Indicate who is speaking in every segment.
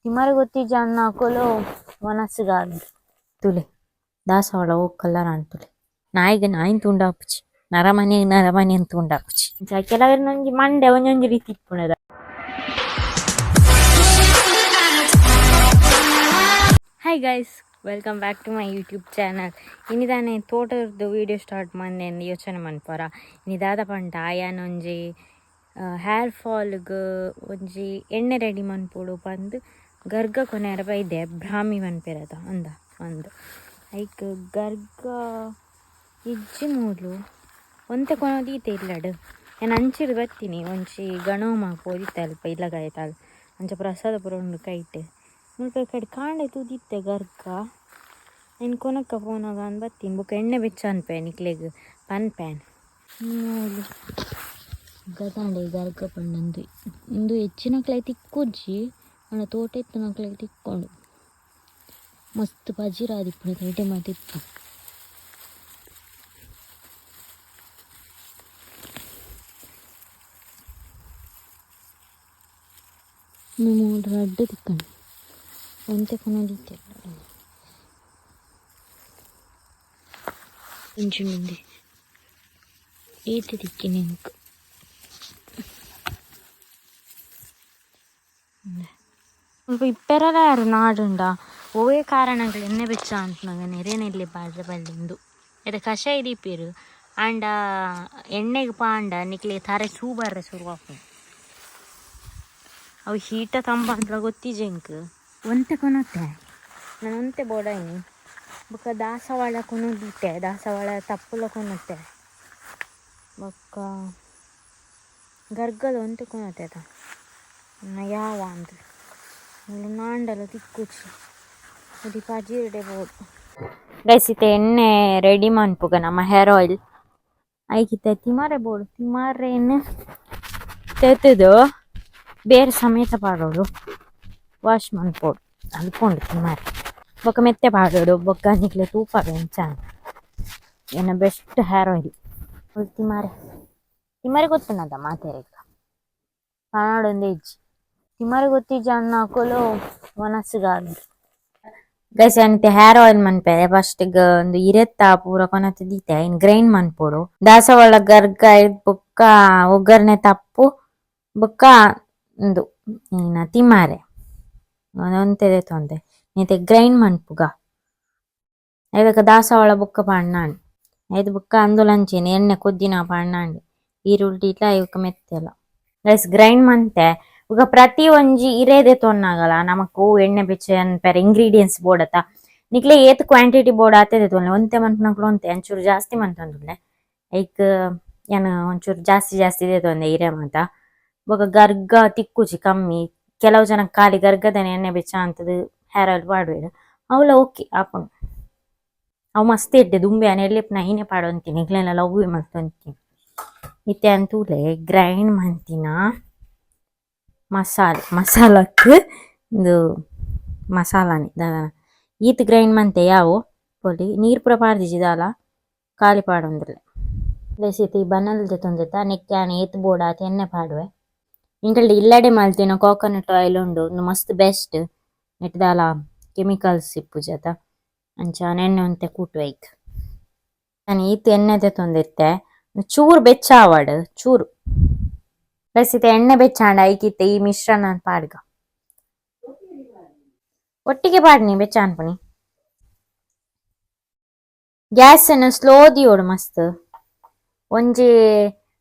Speaker 1: ತಿಮರೆ ಗೊತ್ತಿಜ್ಜ ಅನ್ನಾಕೋಲು ವನಸ್ಗಾದ್ ತುಲೆ ದಾಸವಾಳ ಓ ಕಲರ್ ಅಂತುಲೆ ನಾಯಿಗ್ ನಾಯಿನ್ ತುಂಡಾಪುಜಿ ನರಮನಿ ನರಮನಿ ಅಂತ ತುಂಡಾಪುಜಿ. ಅಂಚ ಕೆಲವೆರ್ನ ಒಂಜಿ ಮಂಡೆ ಒಂಜೊಂಜಿ ರೀತಿ ಇಪ್ಪುಂಡದ. Hi guys, welcome back to my YouTube channel. ಇನಿದಾನೆ ತೋಟದ ವೀಡಿಯೋ ಸ್ಟಾರ್ಟ್ ಮಂದೆ ಯೋಚನೆ ಮನ್ಪರ. ಇನಿ ದಾದ ಪಂಡ ಆಯಾನೊಂಜಿ ಹೇರ್ ಫಾಲ್ಗ್ ಒಂಜಿ ಎಣ್ಣೆ ರೆಡಿ ಮನ್ಪೊಡು ಪಂದ್ ಗರ್ಗ ಕೊನೆಯರ ಬೈದೆ. ಬ್ರಾಹ್ಮಿ ಪನ್ಪೆರದ ಅಂದ ಅಂದ್ ಐಕ್ ಗರ್ಗ ಇಜ್ಜಿ ಮೂಲು ಒಂತೆ ಕೊನೊದೀತೆ ಇಲ್ಲಡ್. ಯಾನ್ ಅಂಚಿಡ್ ಬತ್ತೀನಿ, ಒಂಜಿ ಗಣೋಮ ಪೋದಿತ್ತೆ ಅಲ್ಪ ಇಲ್ಲಗಾಯ್ತಾಲ್ ಅಂಚ ಪ್ರಸಾದ ಪೂರ ಉಂಡು ಕೈಟ್. ಮುಲ್ಪ ಕಡೆ ಕಾಂಡೆ ತೂದಿತ್ತೆ ಗರ್ಗ, ಐನ್ ಕೊನಕ್ಕ ಪೋನಾಗ ಅಂದ್ ಬತ್ತೀನಿ. ಬೊಕ ಎಣ್ಣೆ ಬೆಚ್ಚ ಅನ್ಪೆ ನಿಕ್ಲೆಗ್ ಪನ್ಪೇನ್. ಮೂಲು ಗದಾಂಡೆ ಗರ್ಗ ಪಂಡಂದು ಇಂದು ಹೆಚ್ಚಿನಕ್ಲೆ ತಿಕ್ಕುಜ್ಜಿ, ಆಂಡ ತೋಟ ಇತ್ತಿನಕ್ಲೆಗ್ ತಿಕ್ಕೊಂಡು. ಮಸ್ತ್ ಪಜಿರಾದಿಪ್ಪುಂಡು ಕೈಟೆ ಮಾತಿಪ್ಪು. ಮೂರು ರಡ್ಡ್ ತಿಕ್ಕಂಡು, ಒಂತೆ ಕೊನೊದಿತ್ತೆ. ಒಂಜಿ ಏತ್ ತಿಕ್ಕಿನಿ ಎಂಕ್. ಮುಲ್ಪ ಇಪ್ಪೆರಲ ಯಾರು ನಾಡುಂಡ ಒವ್ವೇ ಕಾರಣಗಳು ಎಣ್ಣೆ ಬೆಚ್ಚ ಅಂತನಾಗ ನೆರೆ ಪಾಡ್ರೆ ಬಲ್ಲಿಂದು ಎದ ಕಷಾಯ ದೀಪೆರ್. ಆಂಡ ಎಣ್ಣೆಗ್ ಪಾಂಡ ನಿಕ್ಲೆ ತರೆ ಸೂ ಬರ್ರೆ ಶುರು ಆಪುಂಡು. ಅವು ಹೀಟ ತಂಬ ಅಂತಲ ಗೊತ್ತಿಜ್ಜಿ ಎಂಕ್. ಒಂತೆ ಕೊನೊತೆ, ನಾನು ಒಂತೆ ಬೋಡಾಯಿನಿ. ಬೊಕ್ಕ ದಾಸವಾಳ ಕೊನೊದಿತ್ತೆ, ದಾಸವಾಳ ತಪ್ಪುಲ ಕೊನೊತೆ. ಬೊಕ್ಕ ಗರ್ಗದ ಒಂತೆ ಕೊನೊತೆ ಅತ ಯಾವ ಅಂದ್. ಮೂಲು ನಾಂಡಲ ತಿಕ್ಕುಜಿ, ಉಡಿ ಪಜಿರ್ಡೆ ಬೋಡು. ಗೈಸ್, ಇತ್ತೆ ಎಣ್ಣೆ ರೆಡಿ ಮನ್ಪುಗ ನಮ್ಮ ಹೇರ್ ಆಯಿಲ್. ಐಕಿತ್ತೆ ತಿಮಾರೆ ಬೋಡು. ತಿಮಾರೆನ್ ತೆತ್ತುದು ಬೇರ್ ಸಮೇತ ಪಾಡೋಡು, ವಾಶ್ ಮನ್ಪೊಡು. ಅಲ್ಪುಂಡು ತಿಮಾರೆ. ಬೊಕ್ಕ ಮೆತ್ತೆ ಪಾಡೋಡು. ಬೊಕ್ಕ ನಿಕ್ಲೆ ತೂಪಾವೆ ಎಂಚ ಎನ್ನ best hair oil. ತಿಮಾರೆ ತಿಮಾರೆ ಗೊತ್ತುಂಡದ ಮಾತೆರೆಗ್ಲ, ಪನೊಡೊಂದೇ ಇಜ್ಜಿ. ತಿಮಾರೆ ಗೊತ್ತಿಜ್ಜಿ ಅನ್ನಾಕೋಲು ವನಸ್ಗಾದ್. ಗೈಸ್, ಯಾನ್ ಹೇರ್ ಆಯಿಲ್ ಮನ್ಪೆ ಫಸ್ಟ್ ಒಂದು ಇರೆತ್ತ ಪೂರ ಕೊನತ್ ದೀತೆ, ಐನ್ ಗ್ರೈಂಡ್ ಮನ್ಪೊಡು. ದಾಸವಾಳ ಗರ್ಗ ಬೊಕ್ಕ ಒಗ್ಗರಣೆ ತಪ್ಪು ಬೊಕ್ಕ ಉಂದು ಏನ ತಿಮಾರೆ ಒಂತೆ ದೆತೊಂದೆ. ಇತ್ತೆ ಗ್ರೈಂಡ್ ಮನ್ಪುಗ. ಐದಕ್ಕೆ ದಾಸವಾಳ ಬೊಕ್ಕ ಪಾಡ್ನಾಂಡ್. ಐದು ಬೊಕ್ಕ ಅಂದುಲಂಚೆನೆ ಎಣ್ಣೆ ಕೊದ್ದಿನ ಪಾಡ್ನಾಂಡ್, ಈರುಳ್ಳಿ ಇಟ್ಲ ಐಕ ಮೆತ್ತೆಲ. Guys, grind ಮಂತೆ. ಬೊಕ ಪ್ರತಿ ಒಂಜಿ ಇರೆ ದೆತೊನ್ನಾಗಲ ನಮಕ್ ಒವು ಎಣ್ಣೆ ಬೆಚ್ಚ ಅನ್ಪೆರೆ ಇಂಗ್ರೀಡಿಯೆಂಟ್ಸ್ ಬೋಡತ್ತ, ನಿಕ್ಲೆ ಏತ್ ಕ್ವಾಂಟಿಟಿ ಬೋಡ ಆತೆ ದೆತೊನ್ಲೆ. ಒಂತೆ ಮನ್ಪುನಕ್ಲು ಒಂತೆ, ಒಂಚೂರು ಜಾಸ್ತಿ ಮಂತೊಂದುಲ್ಲೆ. ಐಕ್ ಯಾನ್ ಒಂಚೂರು ಜಾಸ್ತಿ ಜಾಸ್ತಿ ದೆತೊಂದೆ ಇರೆ ಮಾತ. ಬೊಕ ಗರ್ಗ ತಿಕ್ಕುಜಿ, ಕಮ್ಮಿ. ಕೆಲವು ಜನ ಖಾಲಿ ಗರ್ಗದನೆ ಎಣ್ಣೆ ಬೆಚ್ಚ ಅಂತದ್ ಹೇರ್ ಆಯಿಲ್ ಪಾಡುವೆರ್. ಅವ್ಲ ಓಕೆ ಆಪುಂಡು. ಅವು ಮಸ್ತ್ ಎಡ್ಡೆ. ದುಂಬೆ ಯಾನ್ ಎಲ್ಯೆಪುನ ಐನೆ ಪಾಡೊಂತೀನಿ, ನಿಕ್ಲೆನ ಲವ್ ಮಲ್ತೊಂತೀನಿ. ಇತ್ತೆ ಯಾನ್ ತೂಲೆ ಗ್ರೈಂಡ್ ಮಂತಿನ ಮಸಾಲೆ, ಮಸಾಲಕ್ ಇಂದು ಮಸಾಲಾನೆ ದಾದನ ಈತ್ ಗ್ರೈಂಡ್ ಮಂತೆ ಯಾವು ಪೊಲಿ. ನೀರ್ ಪೂರ ಪಾಡ್ದಿಜಿ ದಾಲ, ಖಾಲಿ ಪಾಡೊಂದುಲ್ಲೆ. ಗೈಸ್, ಇತ್ತೆ ಈ ಬನಲ್ ದೆತೊಂದೆತ ನೆಕ್ಕ್ ಯಾನ್ ಏತ್ ಬೋಡಾತ್ ಎಣ್ಣೆ ಪಾಡುವೆ. ಎಂಕಲ್ಡ ಇಲ್ಲಡೆ ಮಲ್ತಿನ ಕೋಕೋನಟ್ ಆಯಿಲ್ ಉಂಡು, ಉಂದು ಮಸ್ತ್ ಬೆಸ್ಟ್. ನೆಟ್ ದಾಲ ಕೆಮಿಕಲ್ಸ್ ಇಪ್ಪುಜತ. ಅಂಚ ಎಣ್ಣೆ ಒಂತೆ ಕೂಟುವೆ ಐಕ್. ಯಾನ್ ಈತ್ ಎಣ್ಣೆ ದೆತೊಂದಿತ್ತೆ, ಚೂರು ಬೆಚ್ಚ ಆವಡ್ ಚೂರು. ಪ್ಲಸ್ ಇತ್ತೆ ಎಣ್ಣೆ ಬೆಚ್ಚಾಂಡ, ಐಕಿತ್ತೆ ಈ ಮಿಶ್ರಣ ಪಾಡ್ಗ. ಒಟ್ಟಿಗೆ ಪಾಡ್ನಿ ಬೆಚ್ಚ ಅನ್ಪುನಿ. ಗ್ಯಾಸ್ ಸ್ಲೋ ದಿಯೋಡು ಮಸ್ತ್. ಒಂಜಿ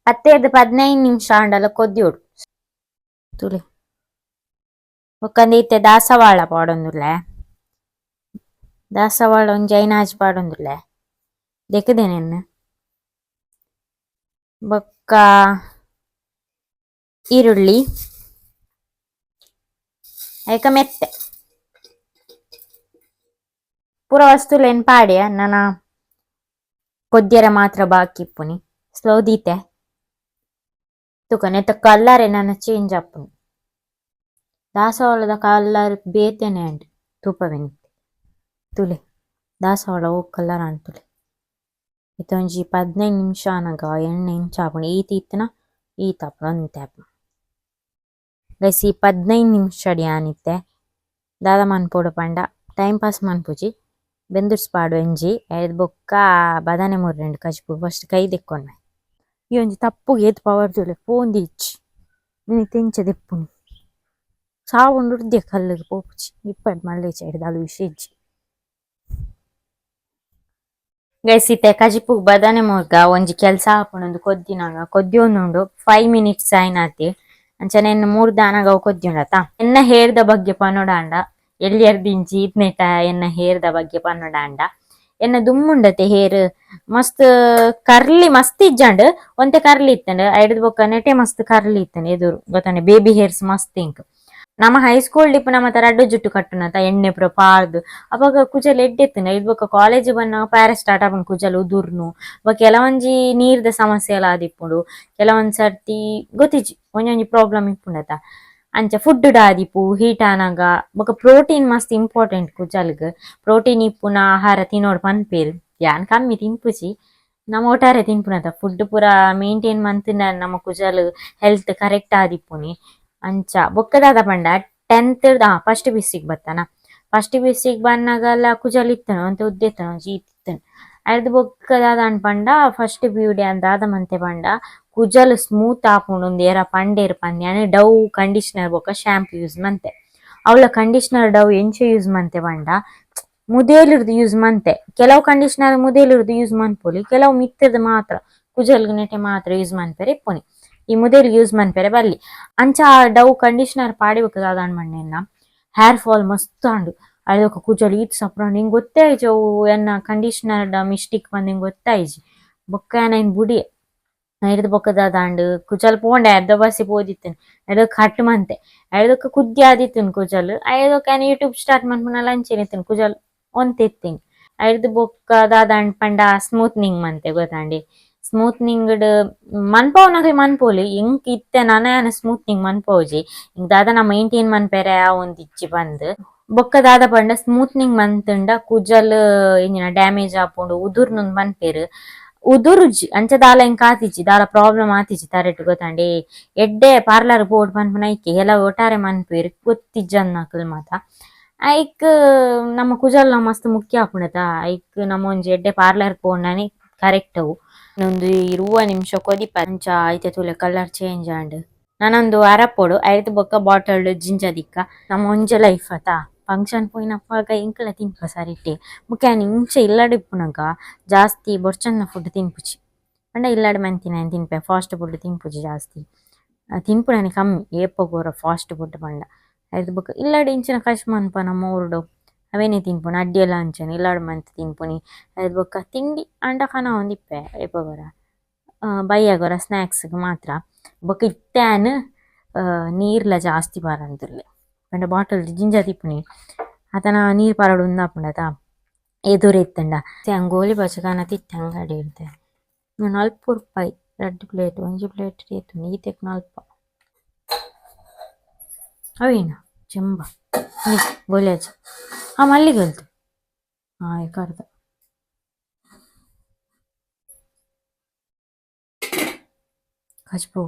Speaker 1: 10ರ್ದ್ 15 ನಿಮಿಷ ಆಂಡಲ ಕೊದ್ದಿಯೋಡು. ತೂಲೆ, ಬೊಕ್ಕಂದ ಇತ್ತೆ ದಾಸವಾಳ ಪಾಡೊಂದುಲ್ಲೆ. ದಾಸವಾಳ ಒಂಜಿ ಐನಾಜ್ ಪಾಡೊಂದುಲ್ಲೆ, ದೆಕುದೆನೆನ್. ಬೊಕ್ಕ ಈರುಳ್ಳಿ ಐಕ ಮೆತ್ತೆ ಪೂರ ವಸ್ತುಲೆನ್ ಪಾಡ್ಯ. ನನ ಕೊದ್ಯರೆ ಮಾತ್ರ ಬಾಕಿ ಇಪ್ಪುನಿ. ಸ್ಲೋ ದೀತೆ. ತೂಕ, ನೆತ್ತ ಕಲರ್ ನನ ಚೇಂಜ್ ಆಪುಂಡು. ದಾಸವಾಳದ ಕಲರ್ ಬೇತೆನೆ ಅಂಡ್ ತೂಪವೆನ್. ತೂಲೆ, ದಾಸವಾಳ ಓ ಕಲರ್ ಆಂಡ್ ತೂಲೆ. ಇತ್ತೆ ಒಂಜಿ 15 ನಿಮಿಷ ಆನಗ ಎಣ್ಣೆ ಇಂಚ ಆಪುಂಡು. ಈತ್ ಇತ್ತ್ಂಡ ಈತ್ ಆಪುಂಡು, ಒಂತೆ ಆಪುಂಡು. ಗೈಸ್, ಈ 15 ನಿಮಿಷಡ್ ಯಾನ್ ಇತ್ತೆ ದಾದ ಮನ್ಪೊಡು ಪಂಡ ಟೈಮ್ ಪಾಸ್ ಮನ್ಪುಜಿ ಬೆಂದುರ್ಸ್ ಪಾಡು ಒಂಜಿ ಐದ್ ಬೊಕ್ಕ ಬದನೆ ಮೂರ್ರೆಂಡು ಕಜ್ಪು ಫಸ್ಟ್ ಕೈ ದೆಕ್ಕೊನ್ವೆ ಈ ಒಂಜಿ ತಪ್ಪುಗೆ ಏತ್ ಪವರ್ ತೂಲೆ ಫೋನ್ ದೀಚಿ ಮಿನಿ ಎಂಚ ದೆಪ್ಪುನಿ ಸಾವುಂಡು ಉರ್ದ್ಯ ಕಲ್ಲುಗ್ ಪೋಪುಜಿ ಇಪ್ಪಡ್ ಮಲ್ಲೆ ಚೈಡ್ ದಾಲ ವಿಷಯ ಇಜ್ಜಿ ಗೈಸ್ ಇತ್ತೆ ಕಜಿಪುಗ್ ಬದನೆ ಮುರ್ಗ ಒಂಜಿ ಕೆಲಸ ಆಪುಂಡು ಕೊದ್ದಿನಾಗ ಕೊದ್ದಿಯೊಂದುಂಡು 5 ಮಿನಿಟ್ಸ್ ಆಯ್ನಾತಿ ಅಂಚನೆ ಎನ್ನ ಮೂರ್ದಾನಾಗ ಅವು ಕೊದ್ದಿಯುಂಡತ ಎನ್ನ ಹೇರ್ದ ಬಗ್ಗೆ ಪನೊಡಾಂಡ ಎಲ್ಲಿಯರ್ದಿಂಚಿ ಇತ್ನೇಟ ಎನ್ನ ಹೇರ್ದ ಬಗ್ಗೆ ಪನೊಡಾಂಡ ಎನ್ನ ದುಮ್ಮುಂಡತೆ ಹೇರ್ ಮಸ್ತ್ ಕರ್ಲಿ ಮಸ್ತ್ ಇಜ್ಜಾಂಡ್ ಒಂತೆ ಕರ್ಲಿ ಇತ್ತಂಡ್ ಐಡ್ದ್ ಬೊಕ್ಕ ನೆಟೆ ಮಸ್ತ್ ಕರ್ಲಿ ಇತ್ತಂಡ್ ಎದುರು ಗೊತ್ತಾಂಡೆ ಬೇಬಿ ಹೇರ್ಸ್ ಮಸ್ತ್ ಇಂಕ್ ನಮ್ಮ ಹೈಸ್ಕೂಲ್ ಡಿಪ್ಪು ನಮ್ಮ ರಡ್ಡು ಜುಟ್ಟು ಕಟ್ಟುನತ ಎಣ್ಣೆ ಪೂರ ಪಾರ್ದ್ ಅಪಗ ಕುಜಲ್ ಎಡ್ಡೆ ಇತ್ತಂಡ್ ಐಡ್ ಬೊಕ್ಕ ಕಾಲೇಜ್ ಬನ್ನಗ ಪ್ಯಾರ ಸ್ಟಾರ್ಟ್ ಆಪುಂಡು ಕುಜಲ್ ಉದುರ್ನು ಬೊಕ್ಕ ಕೆಲವೊಂಜಿ ನೀರ್ದ ಸಮಸ್ಯೆ ಎಲ್ಲ ಆದಿಪ್ಪುಂಡು ಕೆಲವೊಂದ್ ಸರ್ತಿ ಗೊತ್ತಿಜ್ಜಿ ಒಂಜೊಂಜಿ ಪ್ರಾಬ್ಲಮ್ ಇಪ್ಪುಂಡತ ಅಂಚ ಫುಡ್ ಆದಿಪ್ಪು ಹೀಟ್ ಆನಗ ಬೊಕ್ಕ ಪ್ರೋಟೀನ್ ಮಸ್ತ್ ಇಂಪಾರ್ಟೆಂಟ್ ಕುಜಲ್ಗ್ ಪ್ರೋಟೀನ್ ಇಪ್ಪುನ ಆಹಾರ ತಿನ್ನೋಡು ಪನ್ಪೇರು ಯಾನ್ ಕಮ್ಮಿ ತಿನ್ಪುಜಿ ನಮ್ಮ ಒಟ್ಟಾರೆ ತಿನ್ಪುನತ ಫುಡ್ ಪೂರ ಮೇಂಟೈನ್ ಮಂತಿನ ನಮ್ಮ ಕುಜಲ್ ಹೆಲ್ತ್ ಕರೆಕ್ಟ್ ಆದಿಪ್ಪುನಿ ಅಂಚ ಬೊಕ್ಕ ದಾದ ಪಂಡ 10th first P ಸಿಗ್ ಬತ್ತಾನ ಫಸ್ಟ್ ಪಿ ಸಿಗ್ ಬನ್ನಗಲ ಕುಜಲ್ ಇತ್ತನ ಒಂತೆ ಉದ್ದ ಇತ್ತನ ಒಂಜಿ ಇತ್ತನ ಐರ್ದ್ ಬೊಕ್ಕ ದಾದ ಪಂಡ first P U D ದಾದ ಮಂತೆ ಪಂಡ ಕುಜಲ್ ಸ್ಮೂತ್ ಆಪುಂಡು ಉಂದು ಏರ ಪಂಡೇರ್ ಪಂದ್ ಯಾನ್ ಡವ್ ಕಂಡೀಷನರ್ ಬೊಕ್ಕ ಶಾಂಪೂ ಯೂಸ್ ಮಂತೆ ಅವ್ಲ ಕಂಡೀಷನರ್ ಡವ್ ಎಂಚ ಯೂಸ್ ಮಂತೆ ಪಂಡ ಮುದೇಲಿರ್ದು ಯೂಸ್ ಮಂತೆ ಕೆಲವು ಕಂಡೀಷನರ್ ಮುದೇಲಿರ್ದು ಯೂಸ್ ಮನ್ಪೊಲಿ ಕೆಲವು ಮಿತ್ತರ್ದು ಮಾತ್ರ ಕುಜಲ್ಗ್ ನೆಟೆ ಮಾತ್ರ ಯೂಸ್ ಮನ್ಪೆರೆ ಇಪ್ಪುನಿ ಈ ಮುದೇಲ್ಗ್ ಯೂಸ್ ಮನ್ಪೆರೆ ಬಲ್ಲಿ ಅಂಚ ಡವ್ ಕಂಡೀಷನರ್ ಪಾಡಿ ಬೊಕ್ಕ ದಾದ ಪಂಡ ಹೇರ್ ಫಾಲ್ ಮಸ್ತ್ ಆಂಡ್ ಐದೊಕ ಕುಜಲ್ ಈತ್ ಸಪ್ರ ಇಂಗ್ ಗೊತ್ತೇ ಆಯ್ಜಿ ಅವು ಎನ್ನ ಕಂಡೀಷನರ್ ಮಿಸ್ಟೇಕ್ ಪಂದ್ ಇಂಗ್ ಗೊತ್ತಾಯ್ಜಿ ಬೊಕ್ಕ ಯಾನ್ ಐನ್ ಬುಡಿಯೆ ಐರ್ದ್ ಬೊಕ್ಕ ದಾದ ಆಂಡ್ ಕುಜಲ್ ಪೋಂಡೆ ಅರ್ಧ ಬಸ್ಸಿ ಪೋದಿತ್ತುಂಡು ಐದೊಕ ಕಟ್ ಮಂತೆ ಐದೊಕ ಕುದ್ದಿ ಆದಿತ್ತುಂಡು ಕುಜಲ್ ಐದೊಕ ಯಾನ್ ಯೂಟ್ಯೂಬ್ ಸ್ಟಾರ್ಟ್ ಮನ್ಪುನಲ ಅಂಚೆನೆ ಇತ್ತುಂಡು ಕುಜಲ್ ಒಂತೆ ಇತ್ತಿಂಗ್ ಐರ್ದ್ ಬೊಕ್ಕ ದಾದ ಆಂಡ್ ಪಂಡ ಸ್ಮೂತ್ನಿಂಗ್ ಮಂತೆ ಗೊತ್ತಾಂಡಿ ಸ್ಮೂತ್ನಿಂಗ್ ಡ್ ಮನ್ಪವುನಕುಲು ಮನ್ಪೊಲಿ ಎಂಕ್ ಇತ್ತೆ ನನ ಯಾನ್ ಸ್ಮೂತ್ನಿಂಗ್ ಮನ್ಪವುಜಿ ಇಂಕ್ ದಾದನ ಮೈಂಟೈನ್ ಮನ್ಪೆರೆ ಆವೊಂದಿಜ್ಜಿ ಪಂದ್ ಬೊಕ್ಕ ದಾದ ಪಂಡ ಸ್ಮೂತ್ನಿಂಗ್ ಮಂತುಂಡ ಕುಜಲ್ ಎಂಚಿನ ಡ್ಯಾಮೇಜ್ ಆಪುಂಡು ಉದುರ್ನುಂದು ಪನ್ಪೆರ್ ಉದುರುಜಿ ಅಂಚ ದಾಲ ಎಂಕ್ ಆತಿಜಿ ದಾಲ ಪ್ರಾಬ್ಲಮ್ ಆತಿಜಿ ತರೆಟ್ ಗೊತ್ತಾಂಡಿ ಎಡ್ಡೆ ಪಾರ್ಲರ್ ಪೋಡ್ ಪನ್ಪುನ ಐಕೆ ಕೆಲವು ಒಟ್ಟಾರೆ ಮನ್ಪುವೆರ್ ಗೊತ್ತಿಜ್ಜಂದಿನಕುಲು ಮಾತ ಐಕ್ ನಮ್ಮ ಕುಜಲ್ ಮಸ್ತ್ ಮುಖ್ಯ ಆಪುಂಡತ ಐಕ್ ನಮ ಒಂಜಿ ಎಡ್ಡೆ ಪಾರ್ಲರ್ ಪೋಂಡನೆ ಕರೆಕ್ಟ್ ಅವು ಉಂದು 20 ನಿಮಿಷ ಕೊದಿಪ ಅಂಚ ಐತೆ ತೂಲೆ ಕಲರ್ ಚೇಂಜ್ ಆಂಡ್ ನನೊಂದು ಅರಪೊಡು ಐರ್ದ್ ಬೊಕ್ಕ ಬಾಟಲ್ ಜಿಂಜ ದಿಕ್ಕ ನಮ್ಮ ಒಂಜೆ ಲೈಫ್ ಅತ ಫಂಕ್ಷನ್ ಪೋಯಿನಪಗ ಎಂಕಲ ತಿನ್ಪ ಸರಿಟೆ ಬೊಕ್ಕ ಯಾನ್ ಇಂಚ ಇಲ್ಲಡ್ ಇಪ್ಪುನಗ ಜಾಸ್ತಿ ಬೊರ್ಚನ್ನ ಫುಡ್ ತಿನ್ಪುಜಿ ಪಂಡ ಇಲ್ಲಡ್ ಮಂತಿನ ತಿನ್ಪೆ ಫಾಸ್ಟ್ ಫುಡ್ ತಿನ್ಪುಜಿ ಜಾಸ್ತಿ ತಿನ್ಪುನನೆ ಕಮ್ಮಿ ಏಪೊಗೊರ ಫಾಸ್ಟ್ ಫುಡ್ ಪಂಡ ಐರ್ದ್ ಬೊಕ್ಕ ಇಲ್ಲಡ್ ಇಂಚಿನ ಕಶ್ ಮನ್ಪ ನಮ್ಮ ಊರುಡು ಅವೇನೆ ತಿನ್ಪುನಿ ಅಡ್ಡಿಯೆಲ ಅಂಚನೆ ಇಲ್ಲಡ್ ಮಂತ್ ತಿನ್ಪುನಿ ಐರ್ದ್ ಬೊಕ್ಕ ತಿಂಡಿ ಆಂಡ ಕನವೊಂದಿಪ್ಪೆ ಏಪೊಗೊರ ಬಯ್ಯಗೊರ ಸ್ನಾಕ್ಸ್ ಗ್ ಮಾತ್ರ ಬೊಕ್ಕ ಇತ್ತೆ ಯಾನ್ ನೀರ್ಲ ಜಾಸ್ತಿ ಪರೊಂದುಲ್ಲೆ ಪಂಡ ಬಾಟಲ್ ಜಿಂಜ ತಿಪ್ಪುನಿ ಆತನ ನೀರ್ ಪರೊಡು ಉಂದಾಪುಂಡತ ಎದುರು ಇತ್ತುಂಡ ಯಾನ್ ಗೋಲಿ ಬಜೆ ಕನತಿತ್ತೆ ಅಂಗಡಿಡ್ದ್ ನಲ್ಪ ರೂಪಾಯಿ ರಡ್ಡ್ ಪ್ಲೇಟ್ ಒಂಜಿ ಪ್ಲೇಟ್ ಏತುಂಡು ಈತೆಕ್ ನಲ್ಪ ಅವೇನ ಚೆಂಬ ಗೋಲಿ ಬಜೆ ಆ ಮಲ್ಲಿಗೆ ಅಲ್ತು ಕರ್ದ ಕಜ್ಪು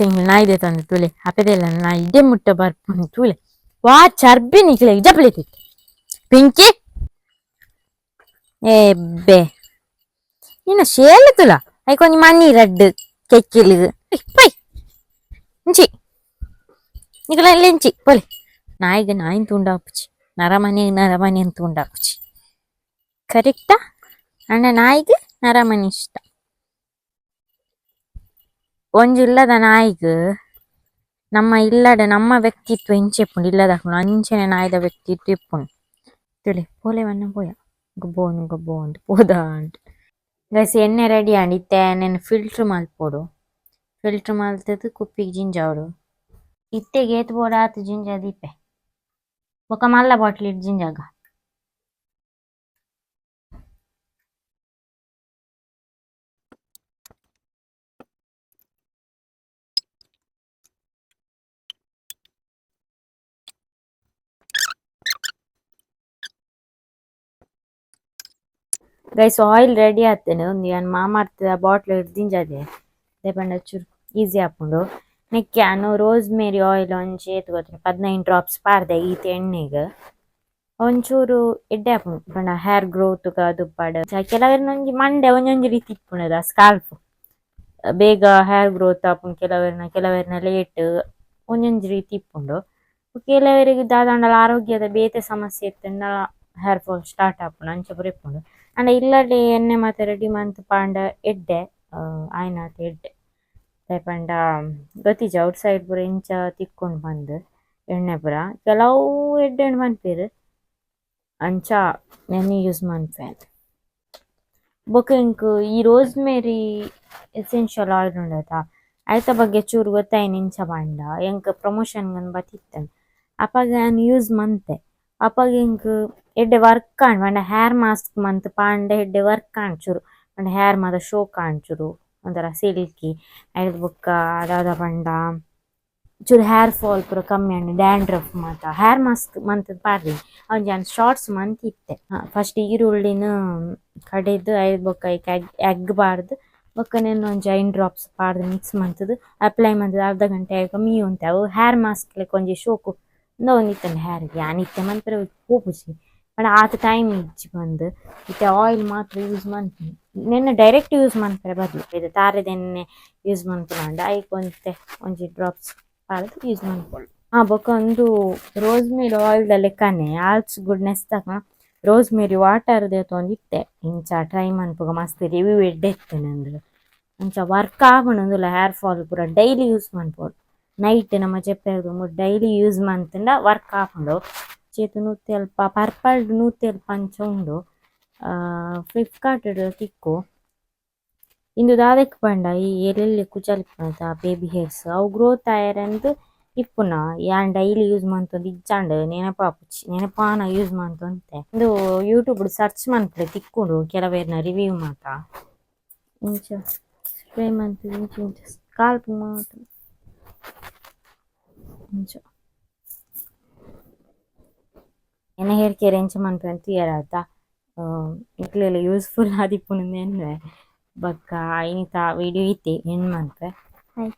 Speaker 1: ಇಂಗ್ ನಾಯಿದೆ ತಂದು ತೂಲೆ ಅಪೆದೆಲ್ಲ ನಾಯಿ ಇಡೆ ಮುಟ್ಟ ಬರ್ಪುಂಡು ತೂಲೆ ವಾ ಚರ್ಬಿ ನಿಕ್ಲೆ ಜಪಲೆ ಪಿಂಕಿ ಏಬ್ಬೆ ನಿನ್ನ ಶೇಲ ತುಲ ಐಕ್ ಒಂಜಿ ಮನಿ ರಡ್ಡ್ ಕೆಕ್ಕಿಲ್ ಪೈ ಇಂಚಿ ನಿಕಲ ಇಂಚಿ ಪೋಲೆ ನಾಯಿಗ್ ನಾಯಿನ್ ತೂಂಡ ಆಪುಜಿ ನರಮನಿ ನರಮನಿ ಅಂತ ತೂಂಡ ಆಪುಜಿ ಕರೆಕ್ಟಾ ಅಂಡ ನಾಯಿಗ್ ನರಮನಿ ಇಷ್ಟ ಒಂಜಿ ಇಲ್ಲದ ನಾಯಿಗ್ ನಮ್ಮ ಇಲ್ಲಡ ನಮ್ಮ ವ್ಯಕ್ತಿತ್ವ ಇಂಚ ಇಪ್ಪುಂಡು ಇಲ್ಲದಕುಲು ಅಂಚನೆ ನಾಯಿದ ವ್ಯಕ್ತಿತ್ವ ಇಪ್ಪುಂಡು ತೂಲೆ ಪೋಲೆ ವನ್ನ ಪೋಯ ಗೊಬ್ಬೊಂದು ಗೊಬ್ಬೊಂದು ಪೋದಾಂಡ್ ಗೈಸ್ ಎಣ್ಣೆ ರೆಡಿ ಆಂಡ್ ಇತ್ತೆ ನೆನ್ ಫಿಲ್ಟರ್ ಮಲ್ಪೊಡು ಫಿಲ್ಟರ್ ಮಲ್ತುದು ಕುಪ್ಪಿಗ್ ಜಿಂಜಾವೊಡು ಇತ್ತೆಗ್ ಏತ್ ಬೋಡು ಆತ್ ಜಿಂಜ ದೀಪೆ ಬೊಕ ಮಲ್ಲ ಬಾಟ್ಲಿಡ್ ಜಿಂಜಾಗ guys oil ready ಆತೇನೆ. ಉಂದು ಯಾನ್ ಮಾಮಾರ್ತ್ ಬಾಟ್ಲ್ ದಿಂಜಾದೆ ದಾಯೆ ಪಂಡ ಚೂರು ಈಸಿ ಆಪುಂಡು. ನೆಕ್ಕೆ ಅನು ರೋಸ್ ಮೇರಿ ಆಯಿಲ್ ಒಂಜಿ ಏತ್ ಗೊತ್ತುಂಡು 15 ಡ್ರಾಪ್ಸ್ ಪಾಡ್ದೆ ಈತ್ ಎಣ್ಣೆಗ್. ಒಂಚೂರು ಎಡ್ಡೆ ಆಪುಂಡು ಪಂಡ ಹೇರ್ ಗ್ರೋತ್ ದುಪ್ಪಡ್. ಕೆಲವೆರ್ನ ಒಂಜಿ ಮಂಡೆ ಒಂಜೊಂಜಿ ರೀತಿ ಇಪ್ಪುಂಡು ಸ್ಕಾಲ್ಪ್ ಬೇಗ ಹೇರ್ ಗ್ರೋತ್ ಆಪುಂಡು ಕೆಲವೆರ್ನ ಕೆಲವೆರ್ನ ಲೇಟ್ ಒಂಜೊಂಜಿ ರೀತಿ ಇಪ್ಪುಂಡು. ಕೆಲವರಿಗೆ ದಾದಾಂಡಲ ಆರೋಗ್ಯದ ಬೇತೆ ಸಮಸ್ಯೆ ಇತ್ತುಂಡ ಹೇರ್ ಫಾಲ್ ಸ್ಟಾರ್ಟ್ ಆಪುಂಡು ಅಂಚ ಪೂರ ಇಪ್ಪುಂಡು. ಆಂಡ ಇಲ್ಲಡೆ ಎಣ್ಣೆ ಮಾತ ರೆಡಿ ಮಂತ್ ಪಾಂಡ ಎಡ್ಡೆ ಆಯ್ನಾತ್ ಎಡ್ಡೆ. ದಾಯೆ ಪಂಡ ಗೊತ್ತಿಜ್ಜಿ ಔಟ್ ಸೈಡ್ ಪೂರ ಇಂಚ ತಿಕ್ಕೊಂಡು ಪಂದ್ ಎಣ್ಣೆ ಪೂರ ಕೆಲವು ಎಡ್ಡೆ ಉಂಡು ಪನ್ಪೆರ್ ಅಂಚ ಎಣ್ಣೆ ಯೂಸ್ ಮನ್ಪೆ. ಬೊಕ ಎಂಕ್ ಈ ರೋಸ್ ಮೇರಿ ಎಸೆನ್ಷಿಯಲ್ ಆಯಿಲ್ ಉಂಡತ ಐತ ಬಗ್ಗೆ ಚೂರು ಗೊತ್ತಾಯಿನಿ ಇಂಚ ಪಂಡ ಎಂಕ್ ಪ್ರಮೋಷನ್ ಗ್ ಬತ್ತಿತ್ತಂಡ್ ಅಪಗ ಯಾನ್ ಯೂಸ್ ಮಂತೆ ಅಪಗ ಎಂಕ್ ಎಡ್ಡೆ ವರ್ಕ್ ಆಂಡ್ ಪಂಡ ಹೇರ್ ಮಾಸ್ಕ್ ಮಂತ್ ಪಾಂಡ ಎಡ್ಡೆ ವರ್ಕ್ ಆಂಡ್ ಚೂರು ಪಂಡ ಹೇರ್ ಮಾತ ಶೋಕ್ ಆಂಡ್ ಚೂರು ಒಂಥರ ಸಿಲ್ಕಿ ಐರ್ದ್ ಬೊಕ್ಕ ದಾದ ಪಂಡ ಚೂರು ಹೇರ್ ಫಾಲ್ ಪೂರ ಕಮ್ಮಿ ಆಂಡ್ ಡ್ಯಾಂಡ್ರಫ್ ಮಾತ ಹೇರ್ ಮಾಸ್ಕ್ ಮಂತ್ ಪಾಡ್ದಿನಿ ಒಂಜಿ ಯಾನ್ ಶಾರ್ಟ್ಸ್ ಮಂತಿತ್ತೆ. ಫಸ್ಟ್ ಈರುಳ್ಳಿನ್ ಕಡೆದ್ ಐರ್ದ್ ಬೊಕ್ಕ ಐಕ್ ಎಗ್ ಪಾಡ್ದ್ ಬೊಕ್ಕ ನೆನ್ ಒಂಜಿ 5 ಡ್ರಾಪ್ಸ್ ಪಾಡ್ದ್ ಮಿಕ್ಸ್ ಮಂತುದು ಅಪ್ಲೈ ಮಂತುದು ಅರ್ಧ ಗಂಟೆ ಆಯಿಕ ಮೀಯೊಂತೆ ಅವು ಹೇರ್ ಮಾಸ್ಕ್ ಲೆಕ್ಕ ಒಂಜಿ ಶೋಕು ಉಂದೊಂದಿತ್ತುಂಡು ಹೇರ್ ಗ್ ಯಾನ್ ಇತ್ತೆ ಮನ್ಪೆರೆ ಪೋಪುಜಿ ಪಂಡ ಆತ್ ಟೈಮ್ ಇಜ್ಜಿ ಪಂದ್ ಇತ್ತೆ ಆಯಿಲ್ ಮಾತ್ರ ಯೂಸ್ ಮನ್ಪುನಿ ನೆನ್ ಡೈರೆಕ್ಟ್ ಯೂಸ್ ಮನ್ಪೆರೆ ಬದಲು ಇದು ತಾರೆದ ಎಣ್ಣೆ ಯೂಸ್ ಮನ್ಪುನಾಂಡ ಐಕ್ ಒಂತೆ ಒಂಜಿ ಡ್ರಾಪ್ಸ್ ಪಾಡ್ದ್ ಯೂಸ್ ಮನ್ಪೊಡು. ಬೊಕ ಉಂದು ರೋಸ್ ಮೇರಿ ಆಯಿಲ್ ದ ಲೆಕ್ಕನೆ ಆಲ್ಪ್ಸ್ ಗುಡ್ನೆಸ್ ದಕ ರೋಸ್ ಮೇರಿ ವಾಟರ್ ದೆತೊಂದಿತ್ತೆ ಇಂಚ ಟ್ರೈ ಮನ್ಪುಗ ಮಸ್ತ್ ರಿವ್ಯೂ ಎಡ್ಡೆ ಇತ್ತ್ಂಡ್ ಅಂದ್ ಅಂಚ ವರ್ಕ್ ಆಪುಂಡು ಉಂದುಲ ಹೇರ್ ಫಾಲ್ ಪೂರ ಡೈಲಿ ಯೂಸ್ ಮನ್ಪೊಡು ನೈಟ್ ನಮ ಜೆಪ್ಪೆರೆ ದುಂಬು ಡೈಲಿ ಯೂಸ್ ಮಂತ್ಂಡ ವರ್ಕ್ ಆಪುಂಡು. ಚೇತು 150 ಪರ್ಪಲ್ 150 ಅಂಚ ಉಂಡು ಫ್ಲಿಪ್ಕಾರ್ಟ್ ಡ್ ತಿಕ್ಕು. ಇಂದು ದಾದೆಕ್ ಪಂಡ ಈ ಎಲ್ಲೆಲ್ಲೆ ಕುಜಲ್ ಇಪ್ಪುನತ ಬೇಬಿ ಹೇರ್ಸ್ ಅವು ಗ್ರೋತ್ ಆಯೆರೆ ಅಂದ್ ಇಪ್ಪುನ ಯಾನ್ ಡೈಲಿ ಯೂಸ್ ಮಂತೊಂದು ಇಜ್ಜಾಂಡ್ ನೆನಪಾಪುಜಿ ನೆನಪಾನ ಯೂಸ್ ಮಂತೊಂತೆ. ಇಂದು ಯೂಟ್ಯೂಬ್ ಡ್ ಸರ್ಚ್ ಮನ್ಪುಲೆ ತಿಕ್ಕುಂಡು ಕೆಲವೆರ್ನ ರಿವ್ಯೂ ಮಾತ. ಇಂಚ ಸ್ಪ್ರೇ ಮಂತ್ ಇಂಚ ಇಂಚ ಸ್ಕಾಲ್ಪ್ ಮಾತ ಇಂಚ. ಎನ್ನ ಹೇರ್ ಕೇರ್ ಎಂಚ ಮನ್ಪುವೆ ತೂಯೆರೆ ಆತ ನಿಕ್ಲೆಲ ಯೂಸ್ಫುಲ್ ಆದಿಪ್ಪುಂಡು ಎನ್ನುವೆ. ಬೊಕ್ಕ ಇನಿತ ವಿಡಿಯೋ ಇತ್ತೆ ಎಂಡ್ ಮನ್ಪುವೆ. ಬೈ.